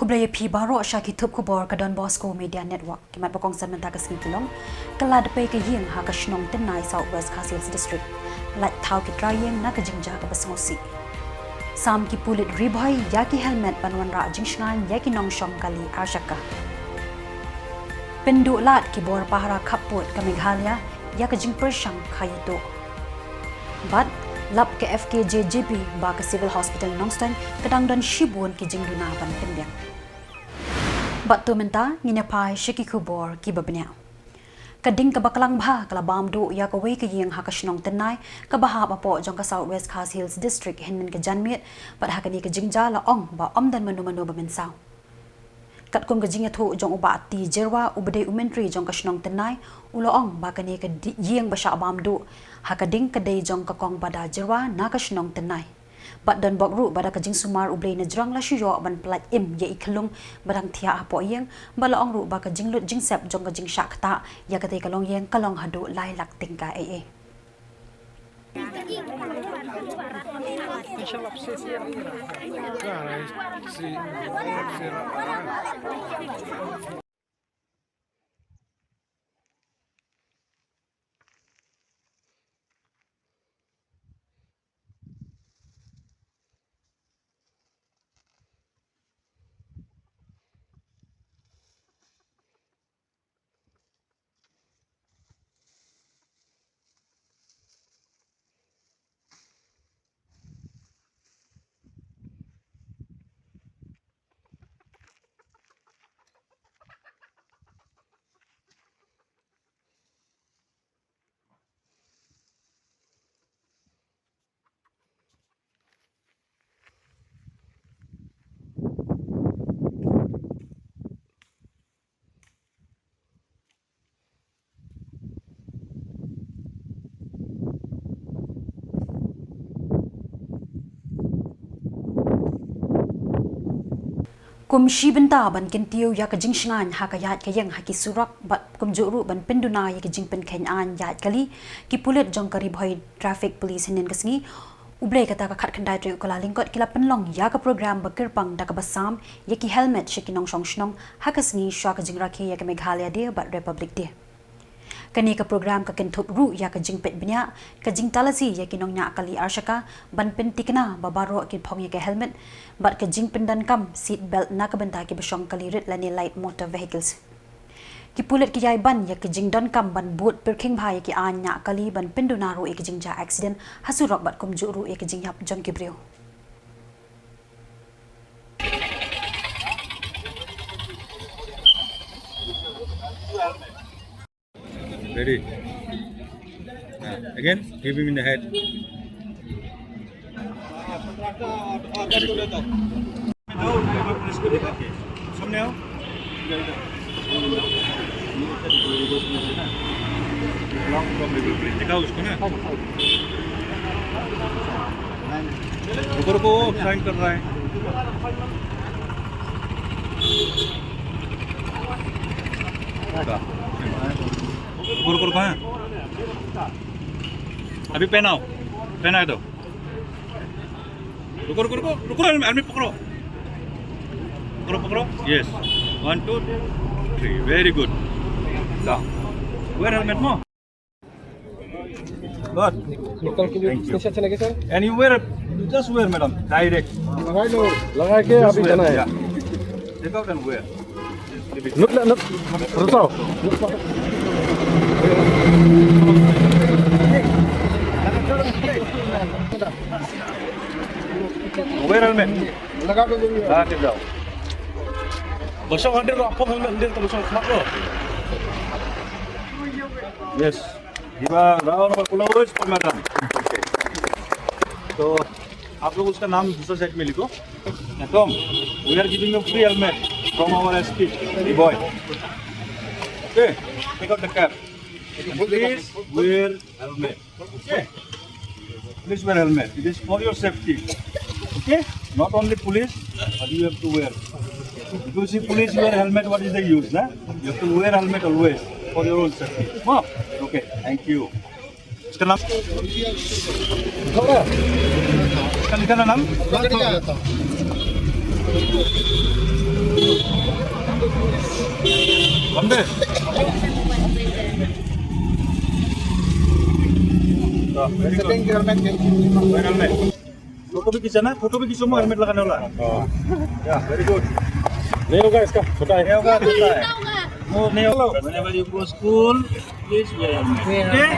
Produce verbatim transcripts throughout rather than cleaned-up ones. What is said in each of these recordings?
Khublei ïa phi baroh sha ki thup khubor ka Don Bosco Media Network. Ki mat ba kongsan mynta ka sngi ki long: Kylla dpei ka ïing ha ka shnong Tynnai, South West Khasi Hills District. Lait thaw ki trai ïing na ka jingjia kaba sngewsih. Sam ki pulit Ri Bhoi ïa ki helmet ban wanrah jingshngaiñ ïa ki nongshong kali arshaka. Pynduh lad ki bor pahara khappud ka Meghalaya ïa ka jingpyrshang khaïi tuh. Bad lap ka F K J G P ba ka Civil Hospital Nongstoiñ ka dang don shibun ki jingduna ban pynbiang. Bad to mynta ngin ïa phai sha ki khubor kiba bniah. Ka ding kaba klang bha ka la bam duh ïa kawei ka ïing ha ka shnong Tynnai kaba hap hapoh jong ka South West Khasi Hills District hynnin ka janmiet, bad ha kane ka jingjia la ong ba ym don mano mano ba mynsaw. Katkum ka jingïathuh jong u Bah T Jyrwa uba dei u myntri jong ka shnong Tynnai, u la ong ba kane ka di-, ïing ba shah bam duh ha ka ding ka dei jong ka Kong Bada Jyrwa na ka shnong Tynnai. Bad don bok ruh ba da ka jingsumar U Blei na jrong la shu ïoh ban pyllait im ïa i khyllung ba dang thiah hapoh ïing, bad la ong ruh ba ka jinglut jingsep jong ka jingshah ktah ïa katei ka longïing ka long haduh lai lak tyngka ei ei. Kum shi bynta ban kyntiew ïa ka jingshngaiñ ha ka ïaid ka ïeng ha ki surok bad kumjuh ruh ban pynduna ïa ki jingpynkheiñ aiñ ïaid kali, ki pulit jong ka Ri Bhoi Traffic Police hynnin ka sngi, U Blei kata ka khatkhyndai tarik u Kyllalyngkot, ki la pynlong ïa ka program ba kyrpang da kaba sam ïa ki helmet sha ki nongshong shnong ha ka sngi shuwa ka jingrakhe ïa ka Meghalaya Day bad Republic Day. Kane ka program ka kynthup ruh ïa ka jingpeit bniah, ka jingtalasi ïa ki nongñiah kali arshaka ban pynthikna ba baroh kin phong ïa ka helmet, bad ka jingpyndonkam seat belt na ka bynta kiba shong kali rit lane light motor vehicles. Ki pulit ki ïai ban ïa ki jingdonkam ban bud pyrkhing bha ïa ki aiñ ñiah kali ban pynduna ruh ïa ki jingjia accident ha surok bad kumjuh ruh ïa ki jingïap jong ki briew. Ready? Ah, again, give him in the head. सामने आओ। दिखाओ उसको ना। रुको, रुको, वो साइन कर रहा है। रुको, रुको, रुको, हाँ। अभी पहनाओ, पहनाए दो। रुको, रुको, रुको, रुको, हेलमेट, हेलमेट पकड़ो। पकड़ो, पकड़ो। Yes. One, two, three. Very good. Down. Wear helmet mo. Good. निकल के लिए Thank you. कैसे अच्छा लगे सर? And you wear, you just wear, madam. Direct. लगा लो, लगा के Just अभी wear, जाना है। Yeah. Take out and wear. Look, look, look. रुको। Wear helmet. लगा के जाइए। लगा के जाओ। बसों हंड्रेड आपको हेलमेट हंड्रेड तो बसों स्मार्ट हो। Yes. Give a round of applause for madam. तो आप लोग उसका नाम दूसरा साइड में लिखो। Tom, we are giving you free helmet from our S P, the boy. Okay, take out the cap. Please wear helmet. Okay? Please wear helmet. It is for your safety. Okay? Not only police, but you have to wear. If you see police wear helmet, what is the use, na? You have to wear helmet always for your own safety. Come on. Okay, thank you. इसका नाम? इसका लिखा ना नाम? Black Tiger. Bambe. Setting helmet ke. Helmet. Photo bhi khichna, photo bhi khichna, helmet lagane wala. Oh. Yeah, very good. नहीं होगा इसका, छोटा है। नहीं होगा, छोटा है। वो नहीं होगा। Whenever you go school, please wear helmet. Okay?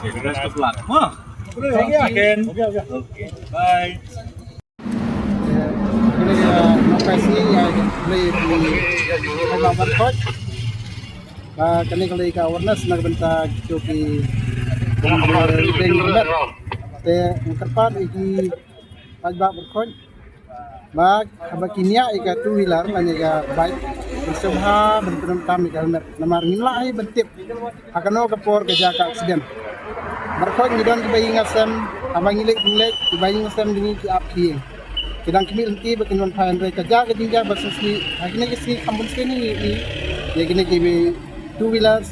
Okay, best of luck. हाँ? Again. Okay, bye. Kane ka nongkhaii ïa ka lei ki paidbah Barkhoj. Ba kane ka lei ka awareness na ka bynta kito ki deng met. Te nga kyrpad ïa ki paidbah Barkhoj ba haba ki niah ïa ka two wheeler lane ka bike, ki sngewbha ban pyndonkam ïa ka helmet. Namar ngim lah hi ban tip ha kano ka por ka jia ka accident. Barkhoj ngi don kiba ïing sem, haba ngi leit ngi leit, kiba ïing sem jong ngi ki ap ki ïing. Ki dang khmih lynti ba kin wan phai, hynrei ka jia ka jingjia ba sngewsih. Ha kine ki sngi kham bun sien ngi ïohi ïa kine ki two wheelers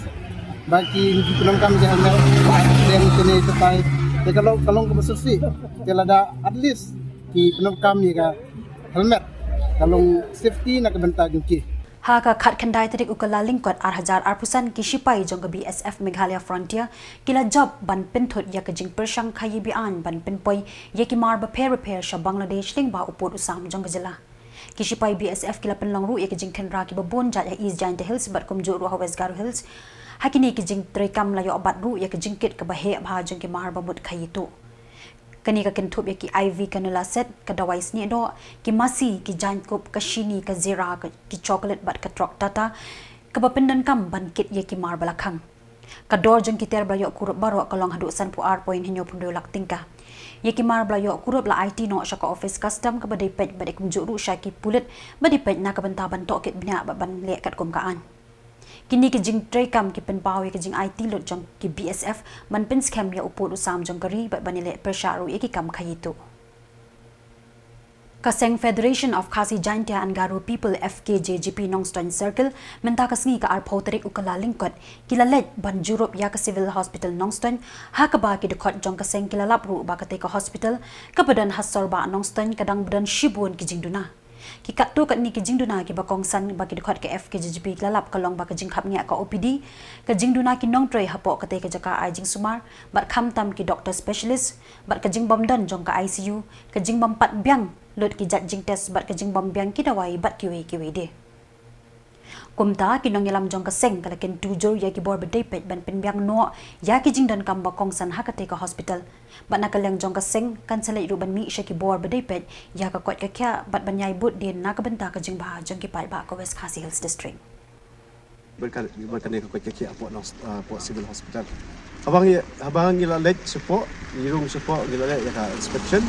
ba kim pyndonkam ïa ka helmet, ba accident kine ki tai. Te ka long, ka long kaba sngewsih. Te lada at least ki pyndonkam ïa ka helmet, ka long safety na ka bynta jong ki. Ha ka khatkhyndai tarik u Kyllalyngkot ar hajar arphew san, ki shipai jong ka B S F Meghalaya Frontier ki la jop ban pynthut ïa ka jingpyrshang khaii be-aiñ ban pynpoi ïa ki mar bapher bapher sha Bangladesh lyngba u pud u sam jong ka jylla. Ki shipai B S F ki la pynlong ruh ïa ka jingkhynra kiba bun jait ha East Jaintia Hills bad kumjuh ruh ha West Garo Hills. Ha kine ki jingtreikam la ïoh bat ruh ïa ka jingkit kaba heh bha jong ki mar ba mut khaii tuh. Kane ka kynthup ïa ki I V cannula set, ka dawai snieh doh, ki masi, ki jaiñkup, ka shini, ka jeera, ka, ki chocolate bad ka trok Tata kaba pyndonkam ban kit ïa ki mar ba la khang. Ka dor jong ki tiar ba la ïoh kurup baroh ka long haduh sanphew ar point hynñiewphew hynriew lak tyngka. Ïa ki mar ba la ïoh kurup la aiti noh sha ka office custom kaba dei peit bad kumjuh ruh sha ki pulit ba dei peit na ka bynta ban tohkit bniah bad ban leh katkum ka aiñ. Kine ki jingtreikam ki pynpaw ïa ka jingaiti lut jong ki B S F ban pynskhem ïa u pud u sam jong ka ri bad ban ïaleh pyrshah ruh ïa ki kam khaii tuh. Ka seng Federation of Khasi Jaintia and Garo People, F K J G P, Nongstoiñ Circle, mynta ka sngi ka arphew tarik u Kyllalyngkot ki la leit ban jurup ïa ka Civil Hospital Nongstoiñ, ha kaba ki dkhot jong ka seng ki la lap ruh ba katei ka hospital kaba don ha Sorbah Nongstoiñ ka dang ba don shibun ki jingduna. Ki katto katne ki jingduna kiba kongsan ba ki dkhot ka F K J G P ki la lap ka long ba ka jingkhapngiah ka O P D, ka jingduna ki nongtrei hapoh katei ka jaka ai jingsumar, bad khamtam ki doctor specialist, bad ka jingbym don jong ka I C U, ka jingbym pat biang lut ki jait jingtest bad ka jingbym biang ki dawai bad kiwei kiwei de. Kumta, ki nongïalam jong ka seng ka la kyntu jur ïa ki bor ba dei peit ban pynbiang noh ïa ki jingdonkam ba kongsan ha katei ka hospital. Bad na ka liang jong ka seng kan sa leit ruh ban mih sha ki bor ba dei peit ïa ka koit ka khiah bad ban ïai bud dien na ka bynta ka jingbha jong ki paidbah ka West Khasi Hills District. Bad ka, bad kane ka koit ka khiah hapoh Nong-, ah, hapoh Civil Hospital. Haba ngi, haba ngi la leit shapoh, ngi rung shapoh, ngi la leit ïa ka inspection.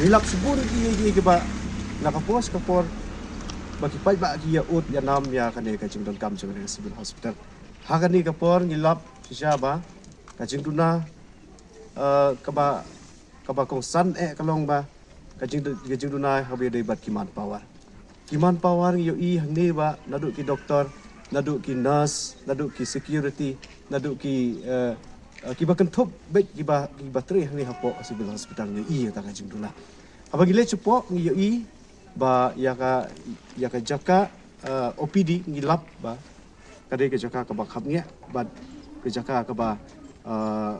Ngi lap shibun ki, ki, kiba na ka por sha ka por ba ki paidbah ki ïa ud ïa nam ïa kane ka jingdonkam jong kane ka Civil Hospital. Ha kane ka por ngi lap shisha ba ka jingduna, eh, kaba, kaba kongsan eh ka long ba ka jing, ka jingduna haba ïadei bad ki manpower. Ki manpower ngi ïohi hangne ba naduh ki doktor, naduh ki nurse, naduh ki security, naduh ki, eh, eh, kiba kynthup beit kiba, kiba trei hangne hapoh Civil Hospital ngi ïohi ïa ka jingduna. Haba ngi leit shapoh ngi ïohi ba ïa ka, ïa ka jaka, eh, O P D ngi lap ba ka dei ka jaka kaba khapngiah bad ka jaka kaba, eh,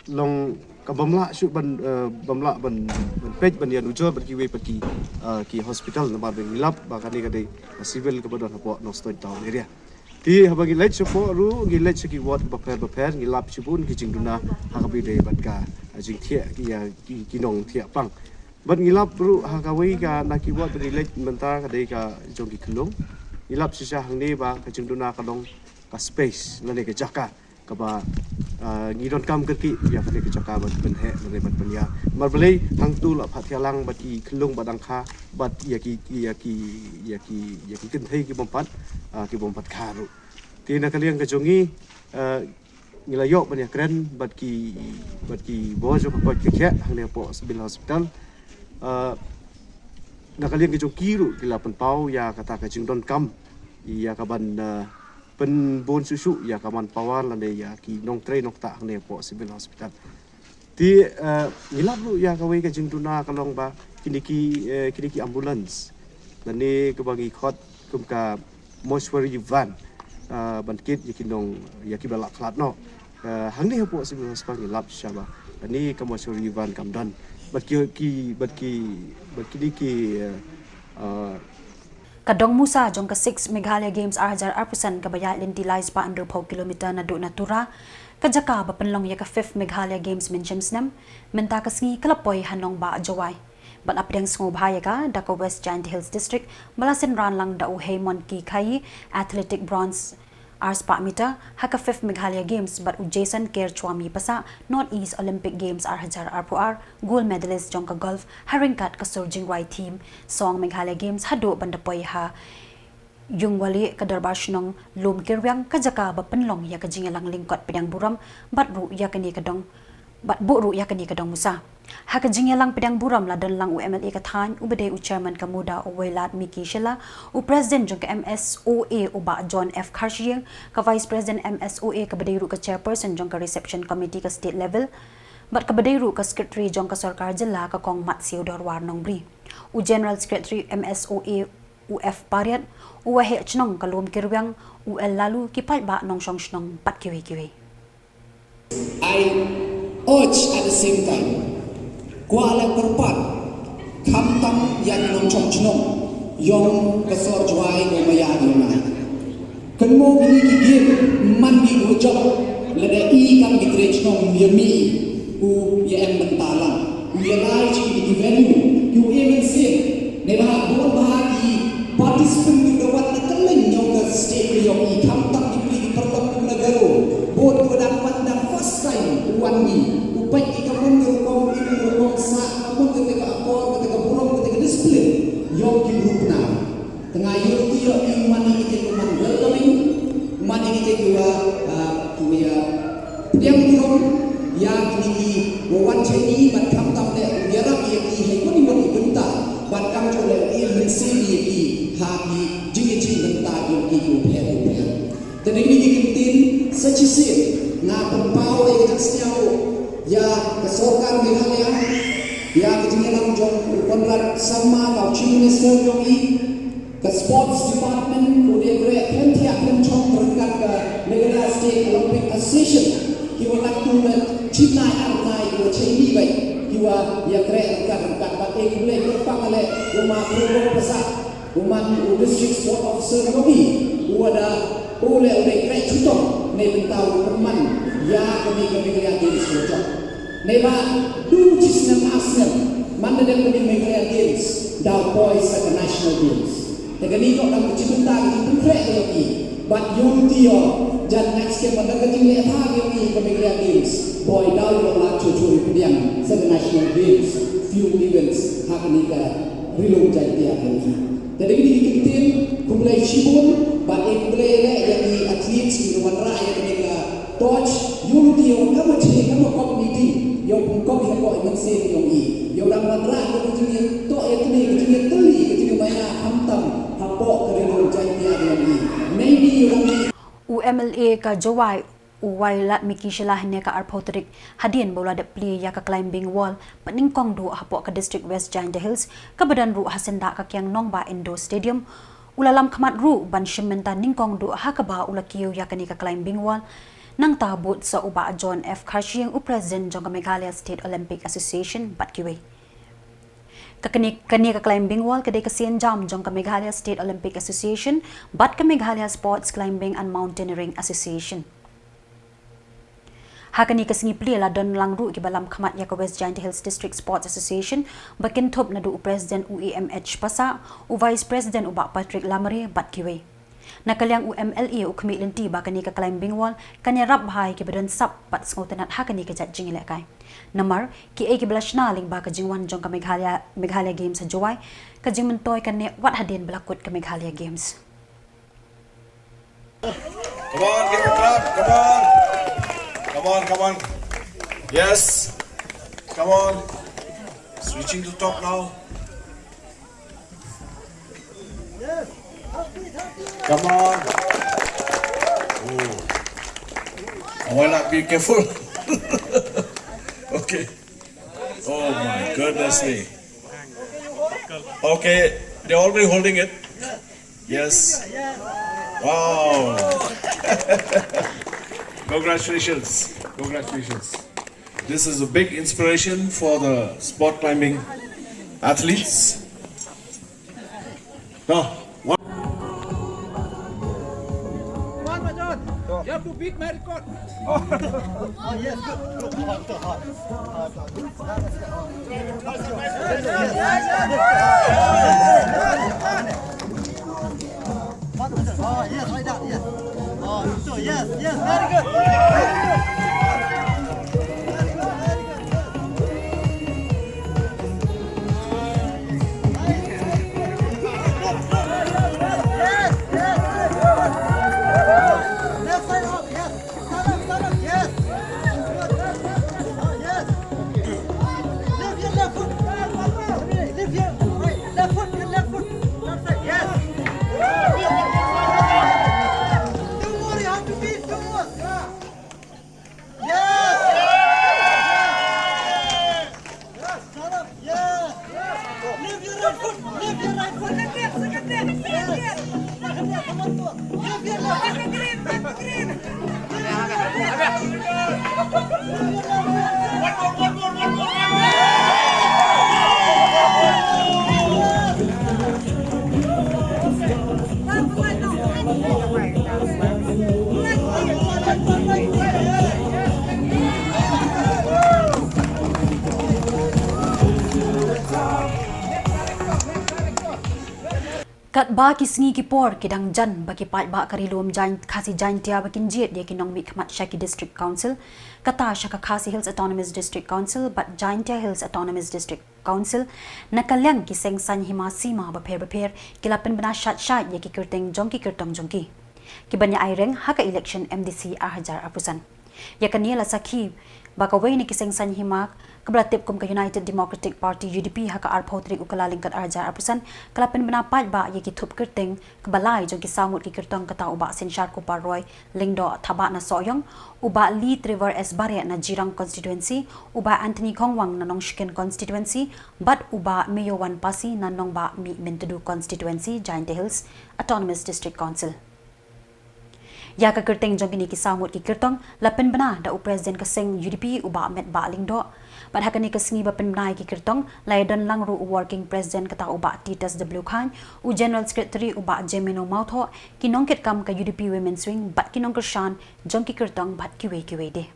long kaba bym lah shuh ban, eh, bym lah ban, ban peit ban ïanujor bad kiwei pat ki, eh, ki hospital namar ba ngi lap ba kane ka dei ka civil kaba don hapoh Nongstoiñ town area. Te haba ngi leit shapoh ruh ngi leit sha ki ward bapher bapher ngi lap shibun ki jingduna ha kaba ïadei bad ka, eh, jingthiah ki, eh, ki, ki nongthiah pang. Bad ngi lap ruh ha kawei ka na ki ward ba ngi leit mynta ka dei ka jong ki khyllung. Ngi lap shisha hangne ba ka jingduna ka long ka space lane ka jaka kaba, ah, ngi donkam kyrkieh ïa kane ka jaka ban pynheh lane ban pynïar. Namar balei hangto la phah thiah lang bad ki khyllung ba dang kha bad ïa ki, ïa ki, ïa ki, ïa ki kynthei ki bym pat, ah, ki bym pat kha ruh. Te na ka liang ka jong ngi, ah, ngi la ïoh ban ïakren bad ki, bad ki bor jong ka koit ka khiah hangne hapoh Civil Hospital. Ah, na ka liang ka jong ki ruh ki la pynpaw ïa kata ka jingdonkam ïa ka ban, ah, pynbun shuh shuh ïa ka manpower lane ïa ki nongtrei nongktah hangne hapoh Civil Hospital. Te, eh, ngi lap ruh ïa kawei ka jingduna ka long ba kine ki, eh, kine ki ambulance lane kaba ngi khot kum ka, Mortuary van, ah, ban kit ïa ki nong, ïa ki ba la khlad noh. Ah, hangne hapoh Civil Hospital ngi lap shisha ba kane ka mortuary van kam don. Bad ki, ki, bad ki, bad kine ki, ah, ah, Ka dong musa jong ka six Meghalaya Games ar hajar arphew san kaba ïaid lynti lai spah hynriewphew kilometer naduh na Tura, ka jaka ba pynlong ïa ka fifth Meghalaya Games mynshem snem, mynta ka sngi ka la poi ha nongbah Jowai. Bad la pdiang sngewbha ïa ka da ka West Jaintia Hills District, ba la synran lang da u Heimon K Khayi, athletic bronze ar spah meter ha ka fifth Meghalaya Games, bad u Jason Kerchwami Passah, North East Olympic Games ar hajar arphew ar, gold medalist jong ka golf ha ryngkat ka sur jingrai theme Song Meghalaya Games, haduh ban da poi ha Yungwali, ka dorbar shnong Lum Kyrwiang, ka jaka ba pynlong ïa ka jingïalang lyngkot pdiang burom bad ruh ïa kane ka dong, bad buh ruh ïa kane ka dong musa. Ha ka jingïalang pdiang burom la don lang u M L A ka thaiñ, uba dei u chairman ka MUDA u Wailadmiki Shylla, u president jong ka M S O A u Bah John F Kharshiing, ka vice president M S O A kaba dei ruh ka chairperson jong ka reception committee ka state level, bad kaba dei ruh ka secretary jong ka sorkar jylla ka Kong Matsieu Dorwar Nongbri, u general secretary M S O A u F Pariat, u waheh chnong ka Lum Kyrwiang u L Laloo, ki paidbah nongshong shnong bad kiwei kiwei. I urge at the same time, kwah leh kyrpad khamtam ïa ki nongshong shnong ïong ka sor Jowai ko maya ïong ai. Kynmaw kine ki game man ki u jop lada i kam ki tre shnong ïa mi u ïa em bynta lang u ïa lai chi ki venue ki u em en sien. Neba bun ba ki participant ki da wat na kylleng ïong ka state ka ïong i khamtam ki pli ki paralok kum na Garo. Bun ki wa dang wan dang first time u wan ngi u peit ki ka mon ka rukom ki ka rukom sa ka mon ka ka akor ka ka burom ka ka discipline ïong ki bru pna. Tengah ïong ki ïong i man i ki te man welcoming man i ki te ki wa ki wa pdiang burom ïa kini ki wa wan chai ni bad khamtam leh u ïarap ïa ki hei kuni wani bynta bad kam jong leh u im mynsiem ïa ki ha ki jingïachieve bynta ïa ki ki u pher u pher. Te dei kini ki kyntien sa shisien nga pynpaw ïa ka jingsngew ïa ka sorkar Meghalaya ïa ka jingïalang jong u Conrad Sangma ka u Chief Minister jong i. Ka sports department u dei kreh pyntiah pynchong ryngkat ka Meghalaya State Olympic Association ki wa lak tu na chimnai arnai ki wa chai ni bai ki wa ïa kreh ryngkat ryngkat ba te ki leh kyrpang leh u ma Prolong Passah u man u district sport officer ko ki u wa da u leh u dei kreh chutong ne bynta u pynman ïa ka ni ka Meghalaya Games ko chok. Neba du chi snem ar snem man da dep kane Meghalaya Games da poi sa ka National Games. Te kane ko dang chi bynta ki pyntrek ïa ki bad ïong ti ïong jan next year man da ka jingleh ha ïong ki ka Meghalaya Games boi da ïong la chu chu pdiang sa ka National Games few events ha kane ka Ri Lum Jaintia kane. Te dei kine ki ktien khublei shibun bad e khublei leh ïa ki athletes ki wanrah ïa kane ka torch ïong ti ïong kaba che kaba kop meeting ïong pung kop ïa ko i mynsiem ïong i ïong dang wanrah ïa ka jingïatoh ïa kane ka jingïatylli ka jingïamaya khamtam hapoh ka Ri Lum Jaintia ïong i. Nei ni ïong dang U M L A ka Jowai u Wailadmiki Shylla hynne ka arphew tarik hadien ba u la dep plie ïa ka climbing wall ba nyngkong duh hapoh ka district West Jaintia Hills kaba don ruh ha syndah ka kiang nongbah Indoor Stadium. U la lam khmat ruh ban shim mynta nyngkong duh ha kaba u la kiew ïa kane ka climbing wall. Nangta bud sa u Bah John F Kharshiing u president jong ka Meghalaya State Olympic Association bad kiwei. Ka kane, kane ka climbing wall ka dei ka sienjam jong ka Meghalaya State Olympic Association bad ka Meghalaya Sports Climbing and Mountaineering Association. Ha kane ka sngi plie la don lang ruh kiba lam khmat ïa ka West Jaintia Hills District Sports Association ba kynthup naduh u president u A M H Passah, u vice president u Bah Patrick Lamare bad kiwei. Na ka liang u M L A u khmih lynti ba kane ka climbing wall kan ïarap bha ïa kiba don sap bad sngewtynnat ha kane ka jait jingïalehkai. Namar kiei kiba la shna lyngba ka jingwan jong ka Meghalaya, Meghalaya Games ha Jowai, ka jingmyntoi kan neh wat hadien ba la kut ka Meghalaya Games. Come on, give a clap. Come on. Come on, come on. Yes. Come on. Switching to top now. Come on. Oh. I will not be careful. Okay. Oh my goodness me. Okay, they're already holding it. Yes. Wow. Congratulations. Congratulations. This is a big inspiration for the sport climbing athletes. Now, one. Come on, Majon. You have to beat my record. Oh, yes, good, good. Hard, hard, hard. Oh, yes, like that, yes. Oh, so, yes, yes, very good. Very good, very good. Yes, yes, yes. Left side up, yes. Stand up, stand up, yes. Yes. Lift your left foot. Lift your right, left foot, your left foot. Left side, yes. Two more, you have to beat two more. Yes. Yes. Stand up. Yes. Lift your right foot. Lift your right foot. Second step, second step, second step. Come on, come on. Lift your left foot. Mark the green, mark the green. One more, one more, one more, one more. Katba ki sngi ki por ki dang jan ba ki paidbah ka Ri Lum Jain-, Khasi Jaintia ba kin jied ïa ki nongmihkhmat sha ki District Council, kata sha ka Khasi Hills Autonomous District Council bad Jaintia Hills Autonomous District Council, na ka liang ki seng saiñ hima sima bapher bapher ki la pynbna shait shait ïa ki kyrteng jong ki kyrtong jong ki, ki ban ïa ai reng ha ka election M D C ar hajar arphew san. Ïa kane la sakhi ba kawei na ki seng saiñ hima kaba la tip kum ka United Democratic Party, U D P, ha ka arphew tarik u Kyllalyngkot ar hajar arphew san ka la pynbna paidbah ïa ki thup kyrteng kaba lai jong ki saw ngut ki kyrtong, kata u Bah Synshar Kupar Roy Lyngdoh Thabah na Sohiong, u Bah Lee Trevor S Bareh na Jirang Constituency, u Bah Anthony Khongwang na Nongshken Constituency bad u Bah Meiowan Pasi na Nongbah Mihmyntdu Constituency, Jaintia Hills Autonomous District Council. Ïa ka kyrteng jong kine ki saw ngut ki kyrtong la pynbna da u President ka seng U D P, u Bah Metbah Lyngdoh. Bad ha kane ka sngi ba pynbna ïa ki kyrtong la ïadon lang ruh u Working President, kata u Bah Titus W Chyne, u General Secretary u Bah Jemino Mawthoh, ki nongkitkam ka U D P Women's Wing bad ki nongkyrshan jong ki kyrtong bad kiwei kiwei de.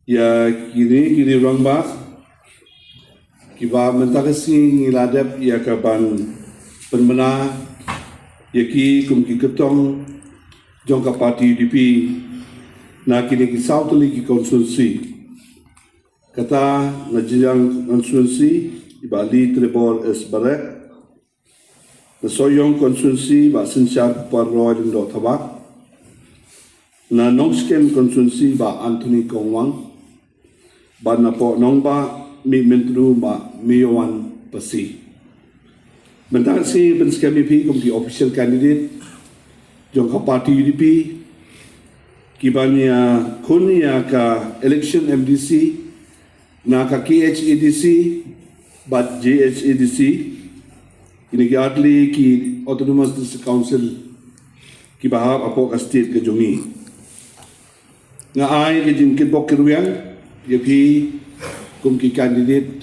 Ïa kine ki rangbah kiba mynta ka sngi ngi la dep ïa ka ban pynbna ïa ki kum ki kyrtong jong ka party U D P na kine ki saw tylli ki constituency. Kata na Jirang Constituency, i Bah Lee Trevor S Bareh, na Sohiong Constituency, Bah Synshar Kupar Roy Lyngdoh Thabah, na Nongshken Constituency, Bah Anthony Khongwang, bad na poh Nongbah Mihmyntdu, Bah Meiowan Pasi. Mynta ka sngi pynskhem ïa phi kum ki official candidate jong ka party U D P, ki ban ïakhun ïa ka election M D C na ka K H A D C bad J H A D C, kine ki artylli ki Autonomous District Council kiba hap hapoh ka state ka jong ngi. Nga ai ka jingkyrpad kyrwiang ïa phi kum ki candidate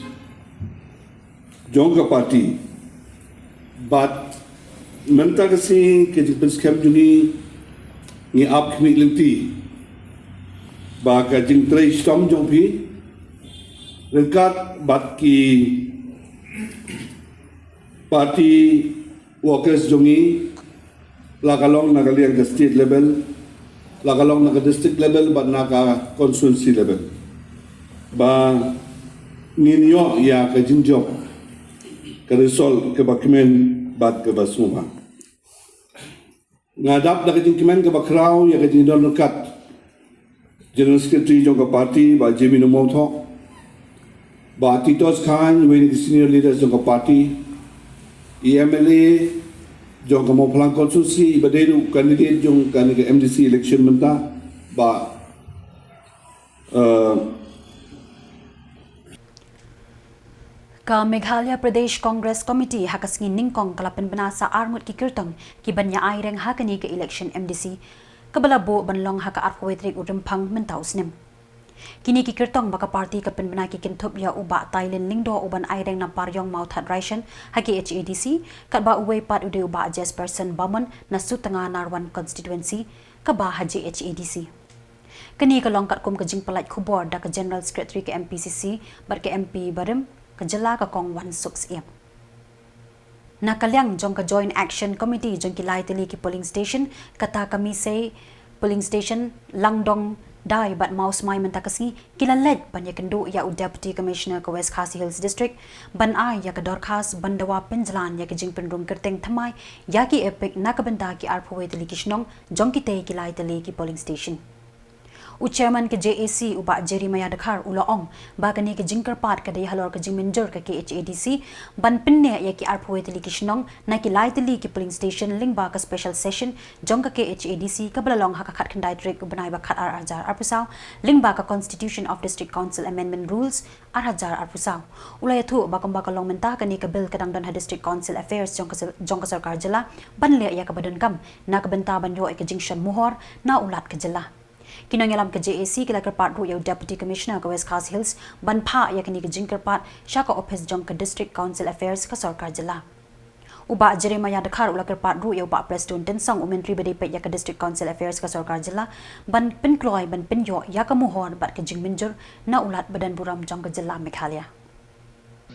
jong ka party. Bad mynta ka sngi ka jingpynskhem jong ngi, ngi ap khmih lynti ba ka jingtrei shitom jong phi ryngkat bad ki party workers jong ngi, la ka long na ka liang ka state level, la ka long na ka district level bad na ka constituency level, ba ngin ïoh ïa ka jingjop, ka result kaba kmen bad kaba sngewbha. Nga dap da ka jingkmen kaba khraw ïa ka jingdon ryngkat General Secretary jong ka party, Bah Jemino Mawthoh, Bah Titus Chyne, uwei na ki senior leaders jong ka party, i M L A jong ka Mawphlang Constituency, iba dei ruh candidate jong kane ka M D C election mynta, Bah, eh, Ka Meghalaya Pradesh Congress Committee ha ka sngi nyngkong ka la pynbna sa arngut ki kyrtong ki ban ïa aireng ha kane ka election M D C, kaba la buh ban long ha ka arphew tarik u Rymphang mynta u snem. Kine ki kyrtong ba ka party ka pynbna ki kynthup ïa u Bah Tailin Lyngdoh u ban aireng na Pariong Mawthadraishan ha K H A D C, katba uwei pat u dei u Bah Jesperson Bamon na Sutnga Narwan Constituency, kaba ha J H A D C. Kane ka long katkum ka jingpyllait khubor da ka General Secretary ka M P C C bad ka M P barim ka jylla, ka Kong Wansuk Syiem. Na ka liang jong ka Joint Action Committee jong ki lai tylli ki polling station, kata ka Misei polling station, Langdong Dai bad Mawsmai mynta ka sngi, ki la leit ban ïakynduh ïa u Deputy Commissioner ka West Khasi Hills District ban ai ïa ka dorkhas ban dawa pynjlan ïa ka jingpynrung kyrteng thymmai ïa ki EPIC na ka bynta ki arphew tylli ki shnong jong kitei ki lai tylli ki polling station. U Chairman ka J A C, u Bah Jeremiah Dkhar, u la ong ba kane ka jingkyrpad ka dei halor ka jingmynjur ka K H A D C ban pynneh ïa ki arphew tylli ki shnong na ki lai tylli ki polling station lyngba ka special session jong ka K H A D C kaba la long ha ka khatkhyndai tarik u bnai ba khatar arhajar arphew saw, lyngba ka Constitution of District Council Amendment Rules arhajar arphew saw. U la ïathuh ba kumba ka long mynta, kane ka bill ka dang don ha District Council Affairs jong ka, jong ka sorkar jylla ban leh ïa kaba donkam na ka bynta ban ïoh ïa ka jingshon mohor na u Lat ka jylla. Ki nongïalam ka J A C ki la kyrpad ruh ïa u Deputy Commissioner ka West Khasi Hills ban phah ïa kane ka jingkyrpad sha ka ophis jong ka District Council Affairs ka sorkar jylla. U Bah Jeremiah Dkhar u la kyrpad ruh ïa u Bah Prestone Tynsong, u Myntri ba dei peit ïa ka District Council Affairs ka sorkar jylla, ban pynkloi ban pynïoh ïa ka mohor bad ka jingmynjur na u Lat ba don burom jong ka jylla Meghalaya.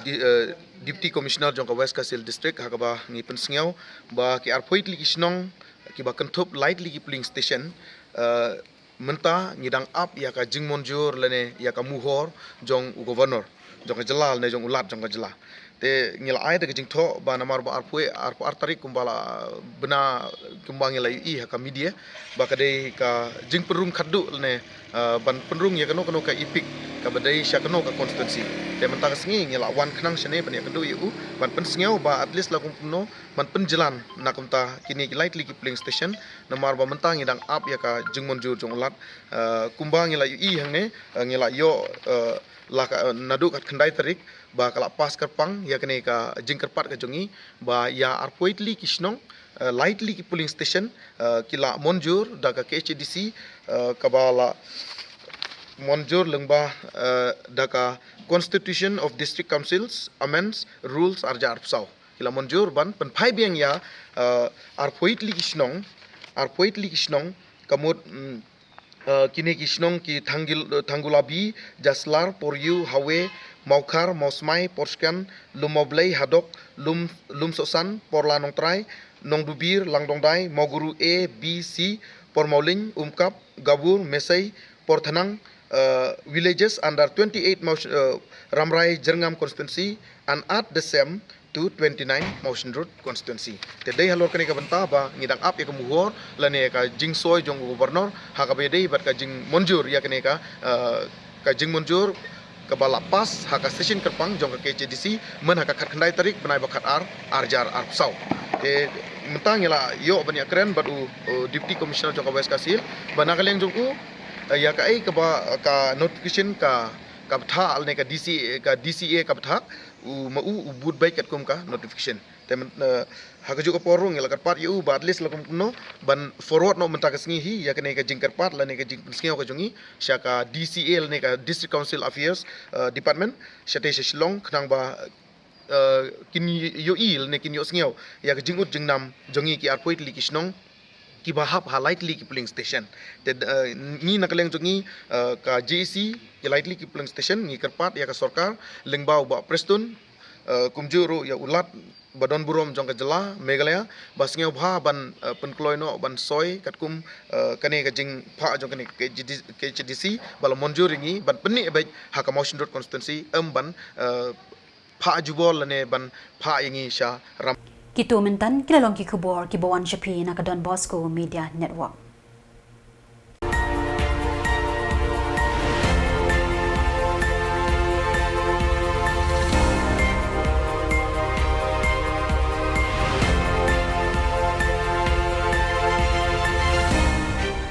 Di-, eh, Deputy Commissioner jong ka West Khasi Hills District, ha kaba ngi pynsngew ba ki arphew tylli ki shnong kiba kynthup lai tylli ki polling station, eh, mynta ngi dang ap ïa ka jingmynjur lane ïa ka mohor jong u Governor jong ka jylla lane jong u Lat jong ka jylla. Te ngi la ai da ka jingthoh ba namar ba arphew, arphew ar tarik kumba la bna, kumba ngi la ïohi ha ka media, ba ka dei ka jingpynrung khatduh lane, eh, ban pynrung ïa kano kano ka EPIC kaba dei sha kano ka constituency. Te mynta ka sngi ngi la wan khnang shane ban ïakynduh ïa u, ban pynsngew ba at least la kumno ban pynjlan na kumta kine ki lai tylli ki polling station, namar ba mynta ngi dang ap ïa ka jingmynjur jong u Lat. Eh, kumba ngi la ïohi hangne, eh, ngi la ïoh, eh, la ka, eh, naduh khatkhyndai tarik ba ka la pass kyrpang ïa kane ka jingkyrpad ka jong ngi ba ïa arphew tylli ki shnong, eh, lai tylli ki polling station, eh, ki la mynjur da ka K H A D C, eh, kaba la mynjur lyngba, eh, da ka Constitution of District Councils Amends Rules arhajar arphew saw. Ki la mynjur ban pynphai biang ïa, eh, arphew tylli ki shnong, arphew tylli ki shnong, ka mut, mm, eh, kine ki shnong ki Thanggil-, eh, Thanggulabi, Jaslar, Poryu, Hawe, Mawkhar, Mawsmai, Porskan, Lum Mawblei, Hadok, Lum, Lumsohsan, Porla Nongtrai, Nongdubir, Langdongdai, Mawguru A, B, C, Pormawling, Umkap, Gabur, Mesei, Porthanang, eh, villages under twenty-eight Mawsh-, eh, Ramrai Jyrngam constituency and add the same to twenty-nine Mawshynrut constituency. Te dei halor kane ka bynta ba ngi dang ap ïa ka mohor lane ka jingsoi jong u Governor ha kaba ïadei bad ka jingmynjur ïa kane ka, eh, ka jingmynjur kaba la pass ha ka session kyrpang jong ka K H A D C myn ha ka khatkhyndai tarik bnai ba khatar arhajar arphew saw. Te mynta ngi la ïoh ban ïakren bad u, u Deputy Commissioner jong ka West Khasi Hills ba na ka liang jong u, eh, ïa kaei kaba ka notification ka, ka bthah lane ka D C A, ka D C A ka bthah, u ma u, u bud beit katkum ka notification. Te myn-, eh, ha kajuh ka por ruh ngi la kyrpad ïa u ba at least la kumno ban forward noh mynta ka sngi hi ïa kane ka jingkyrpad lane ka jingpynsngew ka jong ngi sha ka D C A lane ka District Council Affairs, eh, Department shatei sha Shillong khnang ba, eh, kin ïohi lane kin ïohsngew ïa ka jingud jingnam jong ngi ki arphew tylli ki shnong kiba hap ha lai tylli ki polling station. Te, eh, ngi na ka liang jong ngi, eh, ka J A C, ki lai tylli ki polling station, ngi kyrpad ïa ka sorkar lyngba u Bah Prestone, eh, kumjuh ruh ïa u Lat ba don burom jong ka jylla Meghalaya ba sngewbha ban, eh, pynkloi noh ban soi katkum, eh, kane ka jingphah jong kane ka K H A D C, K H A D C ba la mynjur ïa ngi ban pynneh beit ha ka Mawshynrut constituency, em ban, eh, phah jubor lane ban phah ïa ngi sha Ram. Kito mynta ki la long ki khubor kiba wan sha phi na ka Don Bosco Media Network.